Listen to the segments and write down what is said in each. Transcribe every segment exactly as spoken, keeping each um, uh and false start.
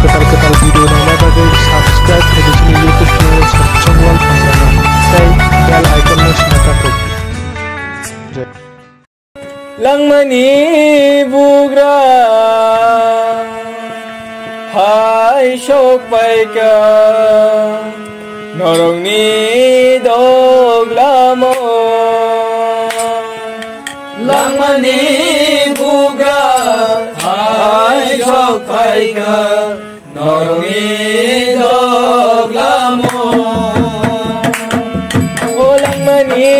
Kwtal kwtal video naina bagwi subscribe khaidi chini YouTube channel Samsung World Phanjano tei bell icon no sina ta kok. Langmani bugra hai sok paika norokni doglamo. Langmani bugra hai sok paika norokni doglamo. O langmani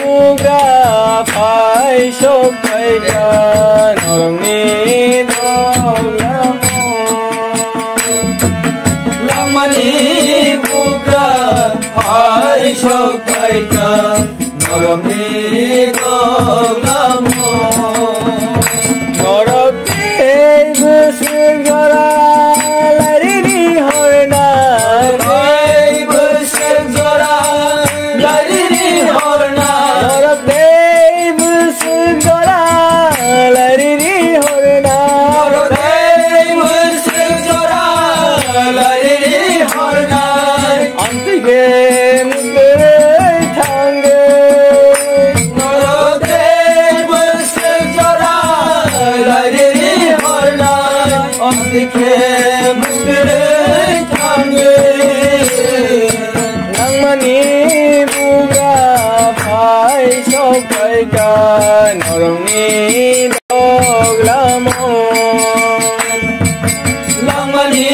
bugra hai sok paika norokni doglamo. Langmani bugra hai sok paika norokni doglamo. Norok tei bwswk jora larini horna. Tei bwswk jora larini horna. Norok tei bwswk jora larini horna. Norok tei bwswk jora larini horna. Amtwi khe mwtwrwi thangwi. Norok tei bwswk jora lairiri hornai. Amtwi khe mwtwrwi thangwi. Langmani bugra phai sok phaikha norokni doglamo. Langmani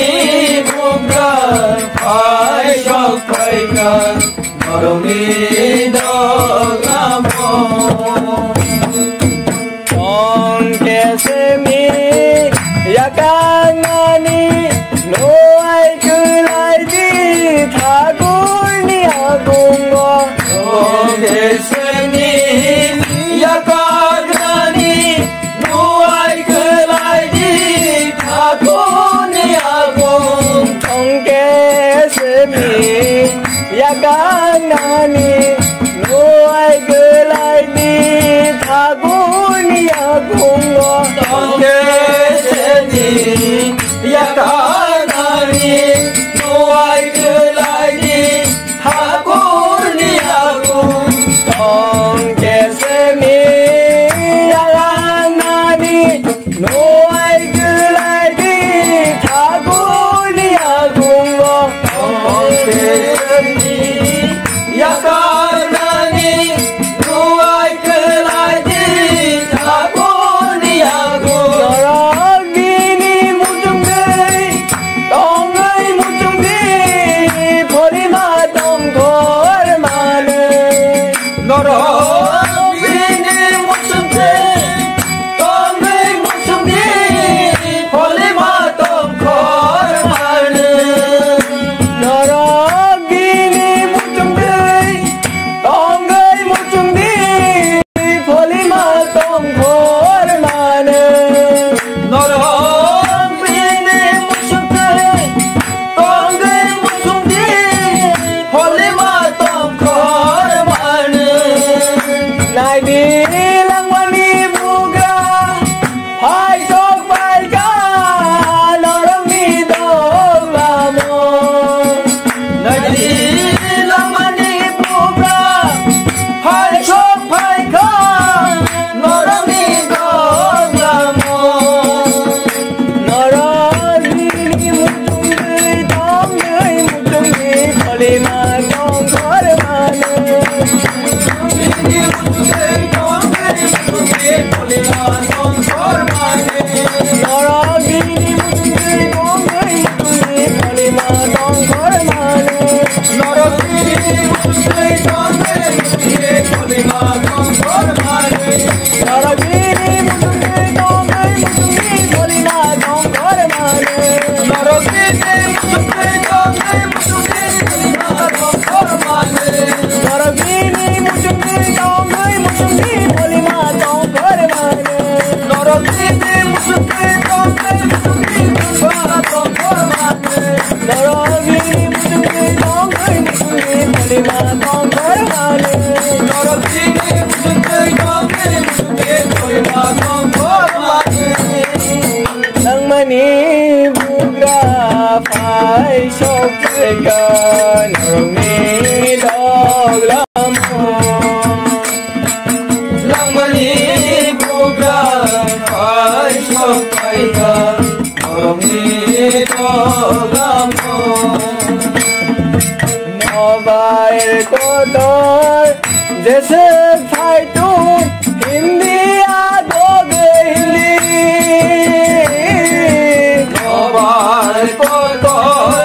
bugra phai sok phaikha norokni doglamo. Tongkhe simi yakangnani nuai kwlai di Thakurni agungo. Tongkhe simi yakangnani nuai kwlai di Thakurni agung. Tongkhe simi yakangnani nuai kwlai di Thakurni agungo. Tongkhe simi yakangnani nuai kwlai di Thakurni agung. Tongkhe simi yakangnani nuai kwlai di Thakurni agungo. Tongkhe simi Bugra phai sok phaikha norokni doglamo. Langmani bugra phai sok phaikha norokni doglamo. Mobile kotor jese phai tong Hindi adog Hindi. Mobile kotor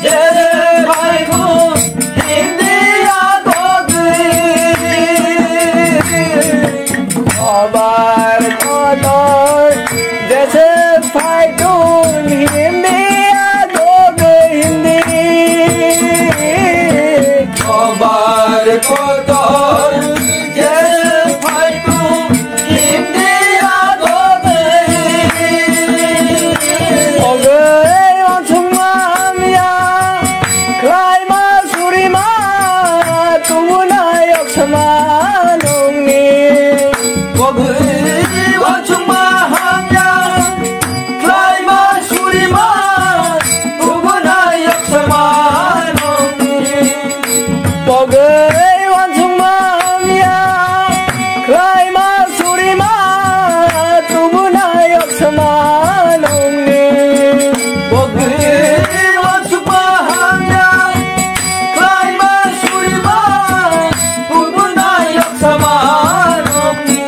jese phai tong Hindi adog Hindi. Mobile kotor jese phai tong Hindi adog Hindi. Mobile kotor jese phai tong Hindi adog Hindi. Ogoi wansukma hamya khlaima surima tubunai oksama nungni. Ogoi wansukma hamya khlaima surima tubunai oksama nungni. Pogwi wansukma hamya khlaima surima tubunai oksama nungni. Pogwi wansukma hamya khlaima surima tubunai oksama nungni.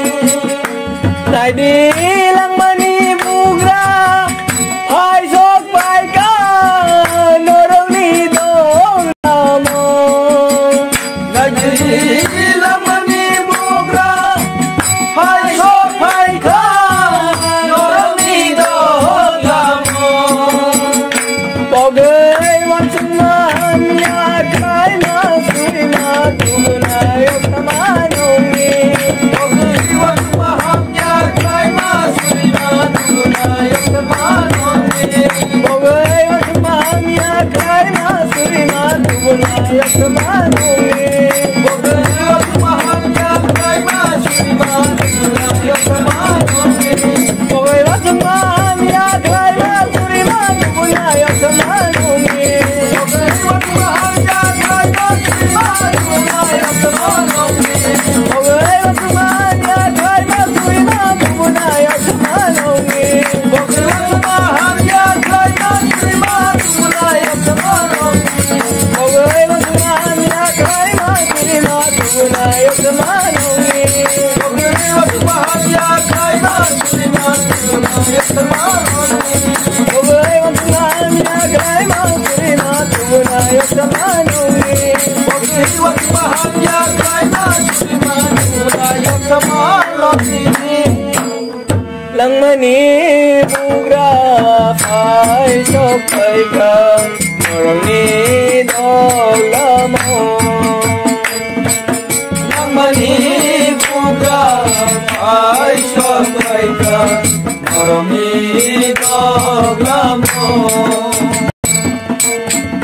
Naidi langmani bugra phai sok phaikha norokni doglamo. Naidi langmani bugra phai sok phaikha norokni doglamo. Pogwi wansukma hamya khlaima surima tubunai oksama nungni. Pogwi wansukma hamya khlaima surima tubunai oksama nungni. Pogwi wansukma hamya khlaima surima tubunai oksama nungni. Pogwi wansukma hamya khlaima surima tubunai oksama nungni. Pogwi wansukma hamya khlaima surima tubunai oksama nungni. Pogwi wansukma hamya khlaima surima tubunai oksama nungni. Pogwi wansukma hamya khlaima surima tubunai oksama nungni. Pogwi wansukma hamya khlaima surima tubunai oksama nungni. Pogwi wansukma hamya khlaima surima tubunai oksama nungni. Langmani bugra phai sok phaikha norokni doglamo. Langmani bugra phai sok phaikha norokni doglamo.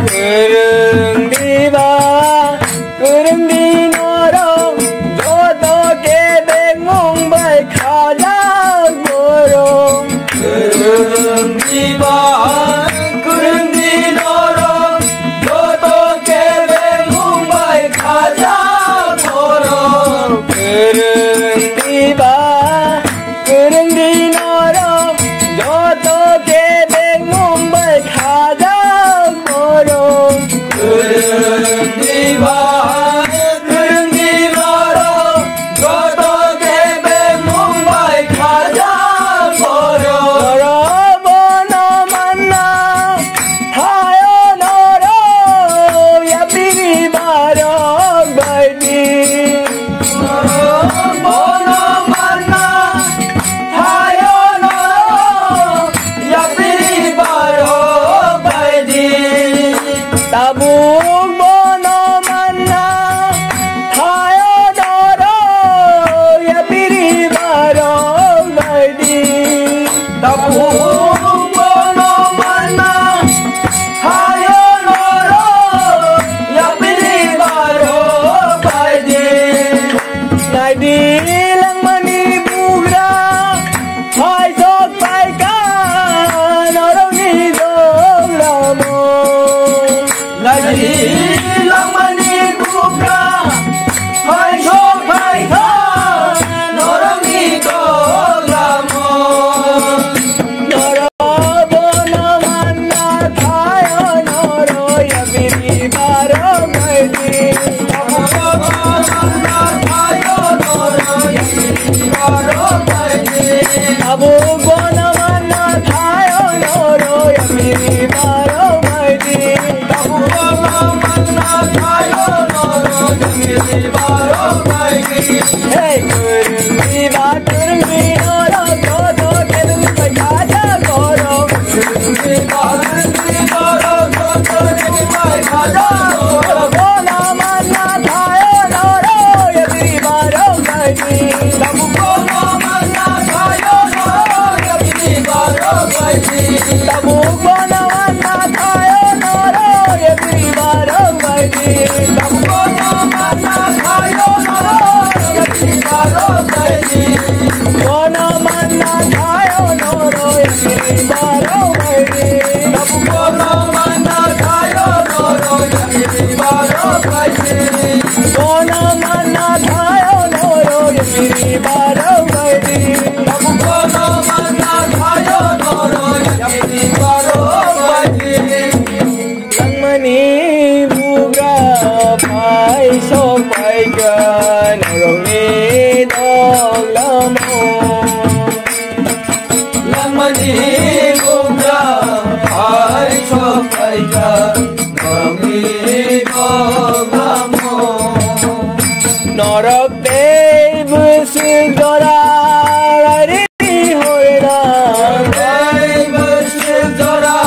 Kwrwng diba, kwrwng di norok, joto kebengmung bai khajak borok. Kwrwng diba, kwrwng di norok, joto kebengmung bai khajak borok. Kwrwng diba, kwrwng di norok, Tabuk bono manna thaio norok, yatri barok baidi. Tabuk bono manna thaio norok, yatri barok baidi. Bono manna thaio norok, yatri barok baidi. Tabuk bono manna thaio norok, yatri barok baidi. Bono manna thaio norok, yatri barok baidi. Langmani bugra phai sok phaikha norokni doglamo. Langmani bugra phai sok phaikha norokni doglamo. Norok tei bwswk jora lairiri horna. Norok tei bwswk jora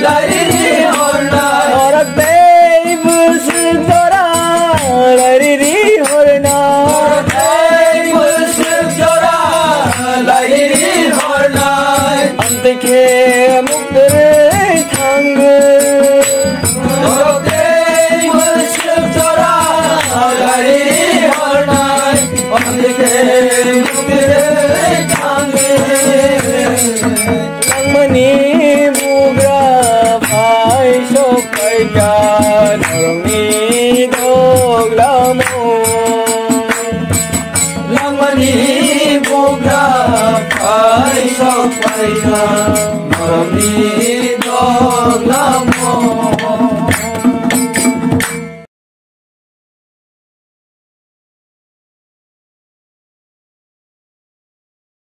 lairiri horna. Norok tei bwswk jora lairiri horna. Norok tei bwswk jora lairiri horna. Amtwi khe muktrwi thango. Norok tei bwswk jora lairiri hornai, amtwi khe muktrwi thango. Langmani bugra phai sok phaikha norokni doglamo. Langmani bugra phai sok phaikha norokni doglamo.